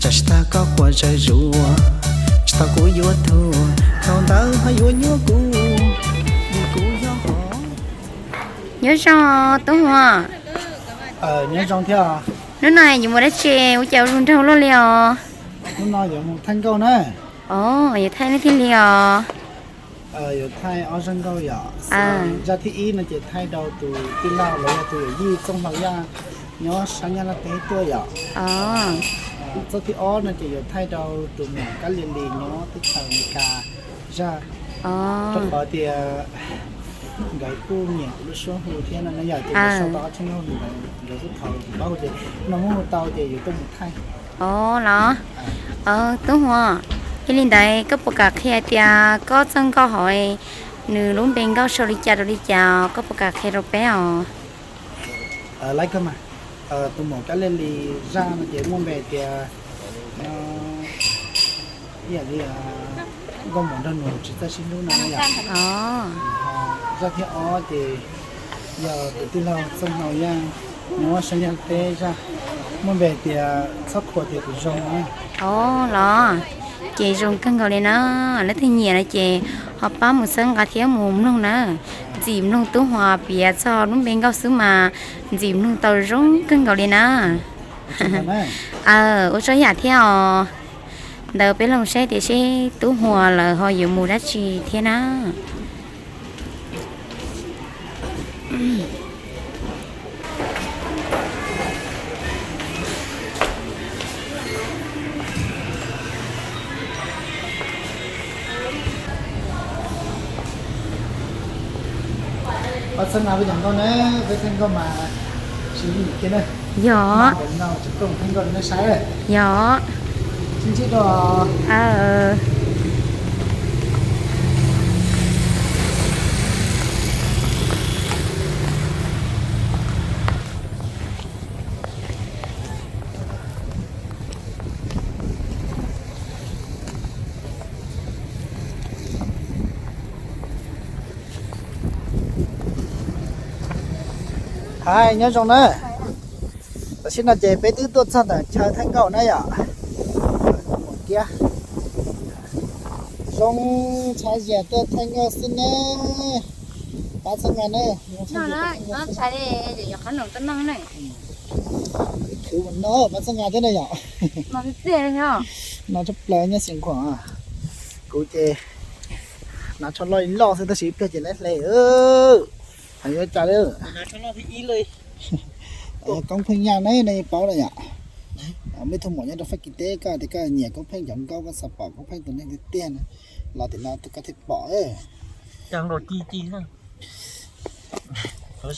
tsam tsis tag koj quaj zaws zuag, tsis tau kuv yuav tuag, thaum ntawd ho yuav nyuaj kuv, vim kuv yog hov. Nyob zoo tub Huas. Nyob zoo thiab. Hnub no yuav mus dab tsi ua cas ua zoo nraug luaj li os? Hnub no yuav mus thaij nkauj na. Os, yuav thaij nkauj thiaj li os. Yuav thaij ob zaj nkauj yom. Zaj thib ib no ces thaij rau tus tij laug los yog tus yawm yij Txooj Hlau Yaj nyob sab Nyab Laj teb tuaj yom. Zaj thib ob no ces yuav thaij rau tus muam Kab Lia Lis nyob teb chaws Amelikas zaj. Rau qhov tias nkawd kuj nyiam kuv lub suab hu thiab no na yom, ces nkawd sau tau ob tshooj nkauj, nkawd kuj thov kuv paub hu ces no muab hu tau ces yuav tuaj mus thaij. Os los, tub Huas, yog li ntawd koj puas kam qhia tias koj txoj nkauj hauv nws lub npe nkauj sau li cas rau li cas, koj puas kam qhia rau peb os? Tus muam Kab Lia Lis zaj no ces muaj npe tias no ib yam li nkauj muam nrog nus tsis txawj sib hlub no yom. Zaj thib ob ces yog tus tij laug Txooj Hlau Yaj nyob sab Nyab Laj teb zaj, muaj npe tias txhob qhuas tias kuv zoo. Os los, ces zoo kawg nkaus li na. Leej twg nyiam no ces ho pab mus txhawb nqa thiab mus mloog na. Ntxim mloog tub Huas piav txog lub npe nkauj xwb mas ntxim mloog tau zoo kawg nkaus li na. Ua tsaug yam thiab os. Ntawd peb los saib tias seb tub Huas lawv ho yuav mus dab tsi thiab na. Pab txhawb nqa peb cov nkauj na, peb thaij nkauj mas tsis lim kiag na. Yog. Thaij nkauj nej saib. Yog. Sib ntsib dua. Hais nyob zoo na. Tam sim no ces peb twb tuaj txog ntawm chaw thaij nkauj na yom. Kiab zoo tshav zias tuaj thaij nkauj xwb ne. Pab txhawb nqa na. Khwv mus no pab txhawb nqa thiab na yom. No tshaj plaws nyob Xeev Khuam. Kuv ces hnav tsho loj li loj xwb tab sis ib pliag ces lawv hle. Hais yuav cas li. Koob Pheej Yaj ne nej paub na yom. Muaj ib tug muam nyob rau Fab Kis teb, koj tias koj nyiam Koob Pheej cov nkauj, koj xav pom Koob Pheej tus neeg tiag tiag na, los tim no koj thiaj pom. Koj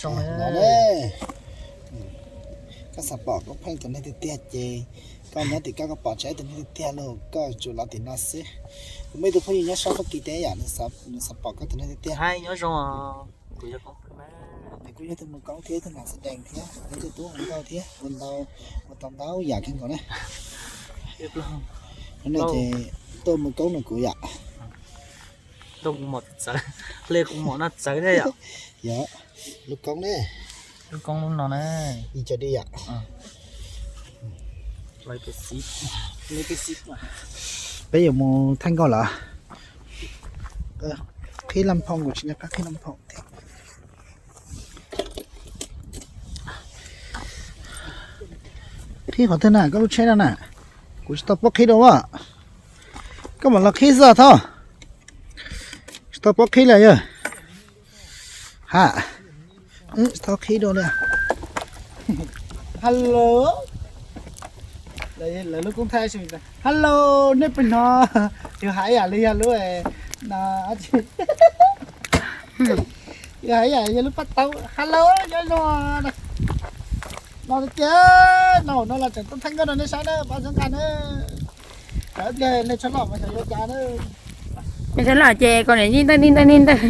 xav pom Koob Pheej tus neeg tiag tiag ces koj nyob tim koj, koj pom tseeb tus neeg tiag tiag los koj tsuas los tim no xwb. Kuv muaj ib tug phooj ywg nyob sab Fab Kis teb yom, nws xav pom koj tus neeg tiag tiag. Nws kuj yog tus mus koob thiab tus nam xav dees thiab tus tub mus nkauj thiab ua ntau, ua tau ntau yam kheej nkaus na. Hnub no ces tuaj mus koob nrog kuv yom. Hle kuv mom no txawv thiab yom. Yog, lub koob ne. Lub koob lub no na. Ib co di yom. Peb yuav mus thaij nkauj lawm. Qhib laj phoo, kuv tsis nco qab qhib laj phoo thiab. Qhib qhov twg na, koj lub tsheb no na? Kuv tsis tau paub qhib dua as. Koj mam los qhib xwb os Thoj. Tsis tau paub qhib li yog. Ha, tsis tau qhib dua li. Hello. Lawv lub koob thaij, hello, nej pem no. Yus hais yam li yog lub no, yus hais yam yog lub paj taub, hello, nyob zoo. No tiag tiag, no no los tseem tuaj thaij nkauj rau nej saib na, pab txhawb nqa na. Ib pliag nej tshaj lom mas xyov yuav cas na. Nej tshaj lom ces kom niam nij ntawj nij ntawj nij ntawj.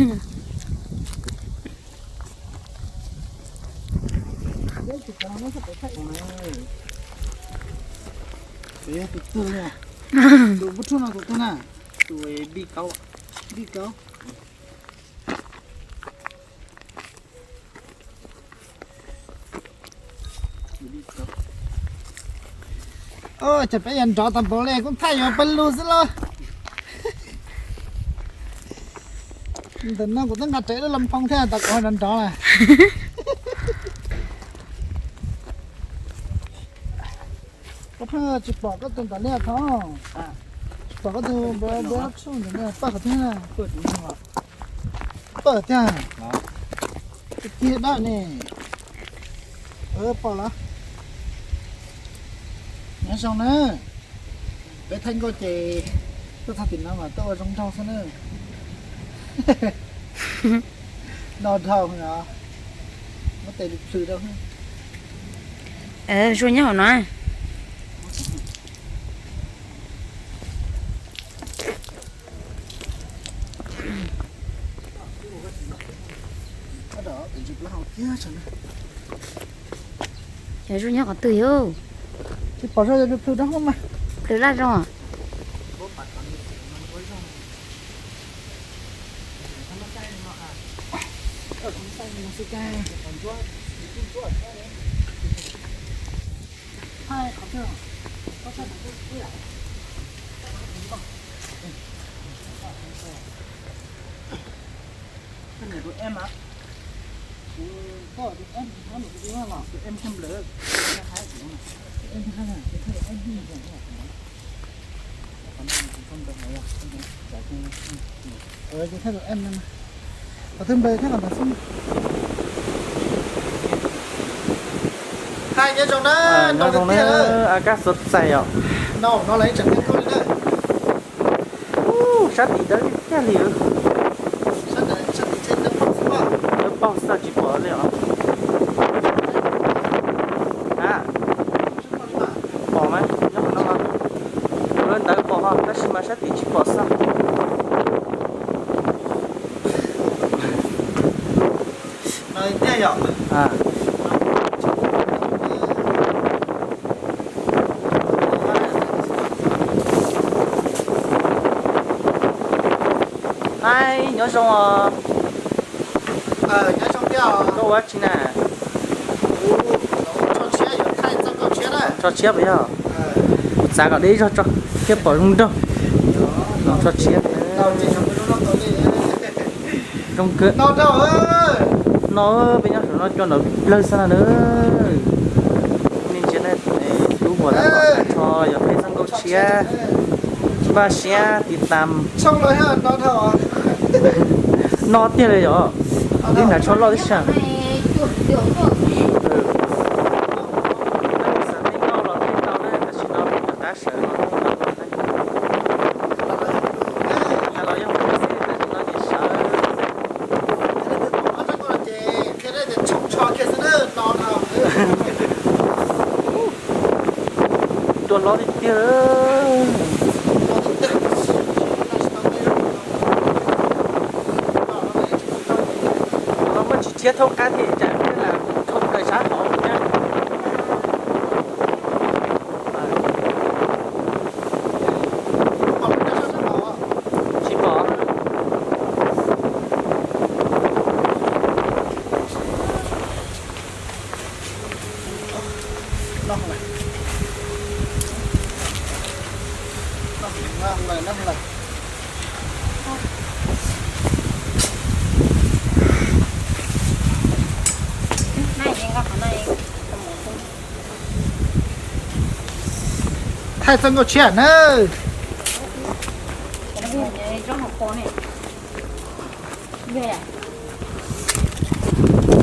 Tus twg li? Tus npub rhuaj no tus twg na? Tus Big Cao. Big Cao. Ces peb yuav nrov tau npaum li koob thaij yuav pawg lug xwb lauj. Ntawm no kuv twb nqa rawv lub loo phoo thiab tas kuv ho nrov nrov na. Koj pheej tsis pom koj tus ntawm liaj tho, tsis pom koj tus npawb tsuj ntawm liaj paj qhov thiab. Paj tiag, tiag dab ne. Pom lawm. Nyob zoo na. Peb thaij nkauj ces tuaj txog tim no mas tuaj ua zoo nraug xwb na. No dhau os, muab tes plhws rau. Zuaj nyob hauv no. Yog zuaj nyob qhov twg yus? Tsis pom zoo, plhws rau hauv mas. Plhws laj zoo. Hais nyob zoo na, nyob zoo na, a kab xuav txais os. Sab tim ntawd tiag li. Lawv paug xwb tsis pom li os. A, pom mas nyob qhov no, lawv ntawd pom ho tab sis mas sab tim tsis pom xwb. Hais nyob zoo os. Koj ua dab tsi na? Tso tshiab puas yog? Kuv txav kom deb zog tso thiaj pom zoo nraug. Tso tshiab. Zoo kawg. No peb nyob saum no cua nrov plawg xwb na. Nej ntsia na, tub huas tab tom tso yog peb txoj nkauj tshiab. Npaj siab tiv tam. No tiag li yom, ib hnav tsho loj tib si. Dua lov tiag tiag. Los muaj tsis tshiab thaub qab thiab cas thiab lam dhau plaws sab hauv thiab. Tsis pom. Thaij txoj nkauj tshiab nawb.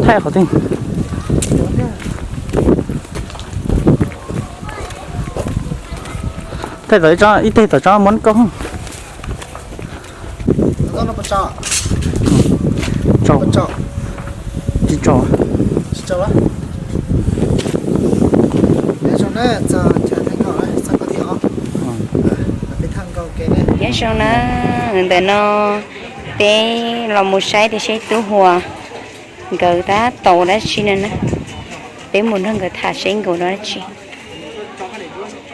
Thaij qhov twg? Thaij tom ib teg tom tsob muab koj. Tsis tso. Nyob zoo na, ntawm no peb los mus saib tias seb tub huas nkawd tab tom ua dab tsi no na. Peb mus nrog nkawd tham seb nkawd ua dab tsi.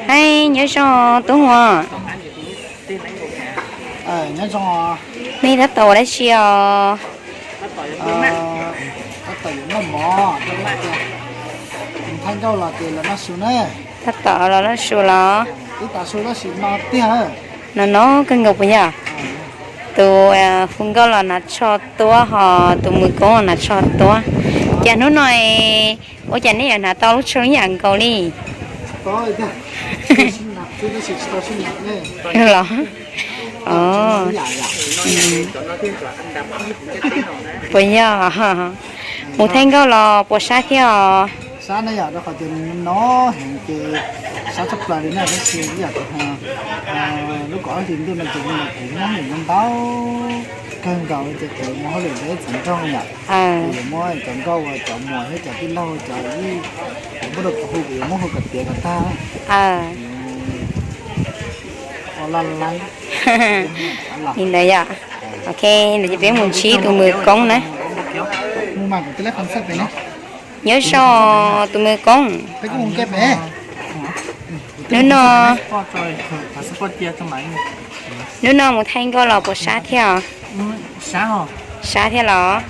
Hais nyob zoo tub Huas. Nej tab tom ua dab tsi os? Tab tom los noj su los? No no kawg nkaus puas yog? Tus hu nkauj los hnav tsho tuab ho tus mus koob los hnav tsho tuab. Cas hnub no ua cas nej yuav hnav tau lub tsho ib yam nkaus li? Los? Puas yog? Mus thaij nkauj los puas sab thiab os? Sab na yom, rau qhov tias nws no heev ces sab tshaj plaws li na, tab sis ib yam tias lub kaum ob hlis ntuj no ces kuv Hmoob nim no ntau kawg nkaus ces kuv yuav muaj hauj lwm ntau txav nrog yom. Kuv yuav muab cov nkauj uas cov muam thiab cov tij laug cov ib, kuv muab rau kuv hu, kuv yuav muab hu kom tiav kom tag. Li ntawd yom. Ok, ntawd ces peb mus ntsib tus mus koob na. Nyob zoo tus mus koob. Hnub no, hnub no mus thaij nkauj los puas sab thiab os? Sab thiab los?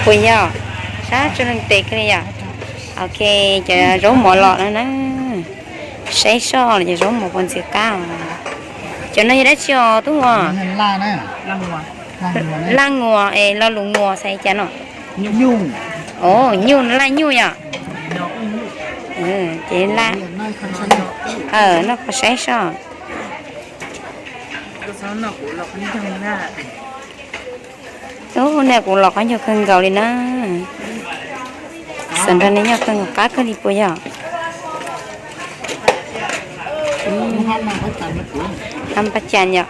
Puas yog? Sab tsuj leej tes kawg li yom. Ok, cov zaub mov los no na. Saib soj los cov zaub mov puas ntxim qab. Cov no yog dab tsi os tub Huas? Laj nguas es lo lus nguas xav li cas no? Nyuj, laj nyuj yom. Ces noj qhov saib soj. Ub, nej kuv los qab ncaug kawg nkaus li na. Xam nrog nej nyob kawg nkaus qab kawg li puas yog? Hab pab cas yom,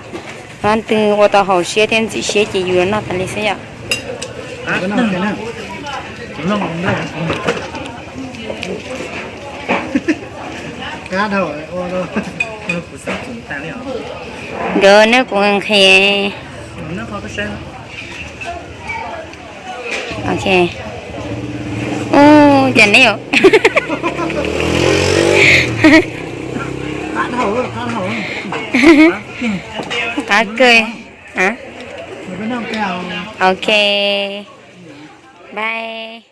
leej twg ua tau haum siab thiab ntxim siab ces yus los noj tas li xwb yom. Nkawd neb kuv nqhis. Ok. Ub, cas neb yuav qab kawg. Ok. Bye.